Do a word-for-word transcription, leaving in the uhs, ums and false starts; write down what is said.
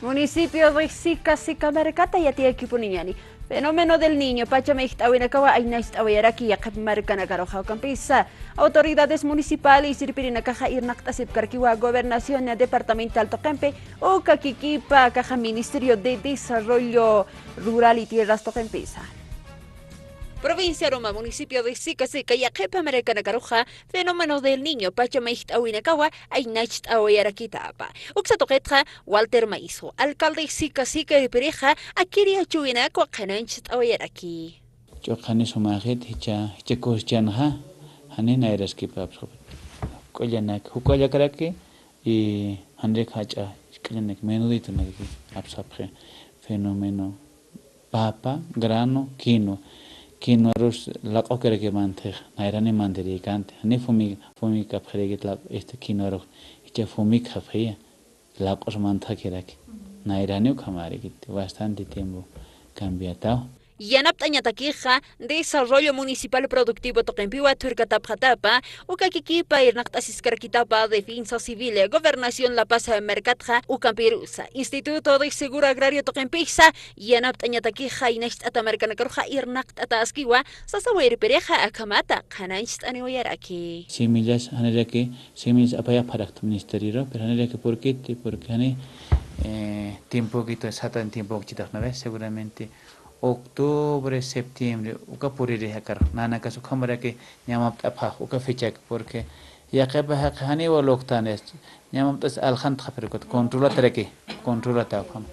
Municipio de Sica, Sica markata yatiyakipuniñani. Fenómeno del Niño, pachama ijt'awinakawa aynacht'awayaraki yaqhip markanakaruxa ukampisa. Autoridades municipales irpirinakaxa irnaqt'asipkarkiwa Gobernación Departamental tuqimpi, uka kikipa akaxa Ministerio de Desarrollo Rural y Tierras tuqimpisa. Provincia Roma, municipio de Sica Sica, yaqhipa markanakaruxa, fenómeno del Niño, pachama ijt'awinakawa aynacht'awayarakitapa. Uksa tuqitxa, Walter Maizu, alcalde Sica Sica irpirixa, akiri achuwinakwa qhanañcht'awayaraki. Ch'uqani sumaxit, jicha, jicha kuschanxa, jani nayraskipapxapit. Juk'allanak, juk'allakaraki, y janrik jach'a, juk'allanak, menuditunaki, apsapxi, fenómeno, papa, grano, quinoa. Quinoa arroz laq'ukaraki mantix, nayrani mantirikant. Ni fumi, fumi kapxirikit laq-, este quinoa arroz. Icha fumi kapxiya. Laq'us mantakiraki. Nayrani ukhamarikit. Bastante tiempo cambiataw. Yanapt'añatakixa, Desarrollo Municipal Productivo tuqimpiwa thurkatapxatapa, uka kikipa irnaqt'asiskarakitapa Defensa Civil, Gobernación La Paz markatxa, ukampirusa, Instituto de Seguro Agrario tuqimpisa, yanapt'añatakixa, aynacht'ata markanakaruxa, irnaqt'ataskiwa, sasawa irpirixa, akhamata, qhanañcht'aniwayaraki. Semillas, janiraki, semillas apayapxarakta ministeriro, pero janiraki, ¿por qué? Porque jani, eh, tiempo quito, satan tiempo chitaxnare, seguramente, octubre, septiembre, uka puriri jakar, nanakas ukhamaraki ñamapt'apxax, uka fechak, porque yaqhipa jaqi janiwa luktanes, ñamapt'as aljantxa, pero controlataraki, controlata ukham.